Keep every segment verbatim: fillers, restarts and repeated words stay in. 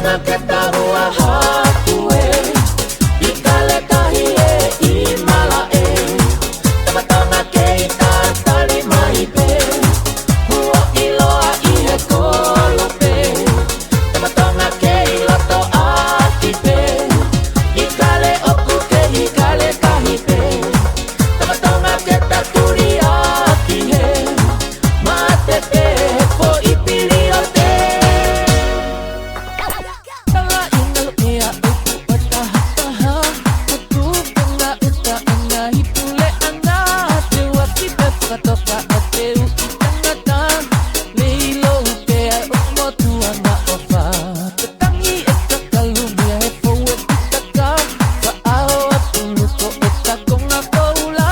Ke tahua hake ē, ʻi Kaletahi ē, ʻi Malaʻe. Tama Tonga kei tatali mai pē, kuo ʻiloa ʻi he kolope. Tama Tonga kei loto ʻaki pē, ʻi Kaleʻoku kei Kaletahi pē. Tama Tonga ke tatali ʻaki ē, mate pē foʻi piliote. Tala ina lo ea ʻoku ʻata hataha, ʻoku puna uta ʻana i pule ʻana, te uaki pē fakatoka ʻa te uʻi tangata, leilou pē ʻa e ʻoku motu ʻana ʻofa. Tangi e kakalu mia he fou e pitaka, faʻao a puluko e takonga koula,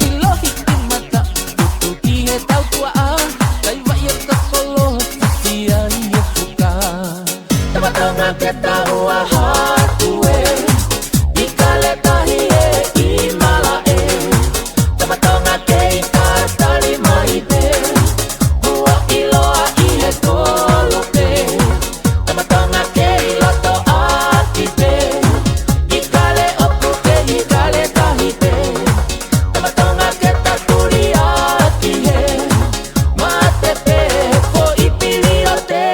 ʻilohi ki mata, tutu ki he tautuaʻa, kai vai e kakolo, fifia i e fuka. Tama Tonga ke tahua hake ē, ʻi Kaletahi ē, ʻi Malaʻe. Tama Tonga kei tatali mai pē, kuo ʻiloa ʻi he kolope. Tama Tonga kei loto ʻaki pē, ʻi Kaleʻoku kei Kaletahi pē. Tama Tonga ke tatali ʻaki ē, mate pē foʻi piliote.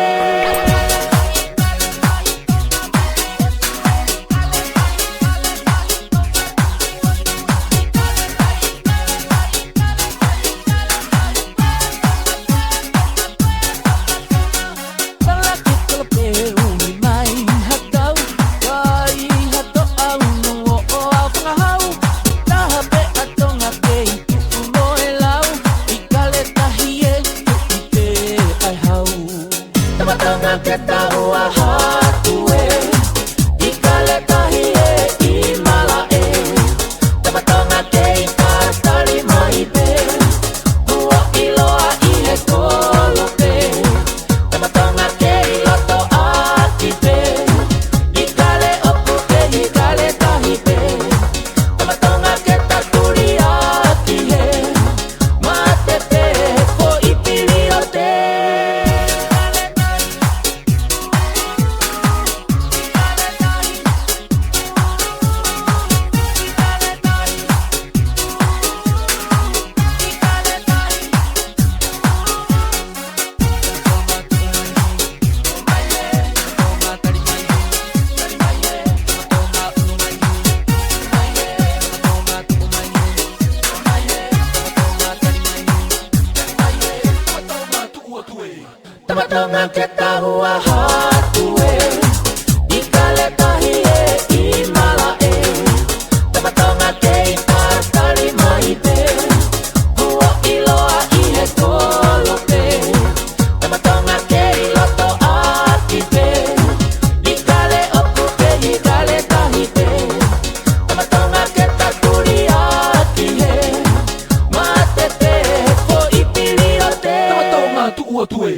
Tala ke kolope uli mai ha kau, kai ha toʻa unu o ʻo a fakahau. Taha pē ʻa Tonga kei tuʻu mo e lau, ʻi Kaletahi ē, tuʻu pē ʻa e hau. Tama Tonga ke tahua hake ē, ʻi Kaletahi ē, ʻi Malaʻe. Tama Tonga kei tatali mai pē, kuo ʻiloa ʻi he kolope. Tama Tonga kei loto ʻaki pē, ʻi Kaleʻoku kei Kaletahi pē. Tama Tonga ke tatali ʻaki ē, mate pē foʻi piliote. Tama Tonga ke tahua hake ē, ʻi Kaletahi ē, ʻi Malaʻe. Tama Tonga kei tatali mai pē, kuo ʻiloa ʻi he kolope. Tama Tonga kei loto ʻaki pē, ʻi Kaleʻoku kei Kaletahi pē. Tama Tonga ke tatali ʻaki ē, mate pē foʻi piliote. Tama Tonga tuʻu atu ē.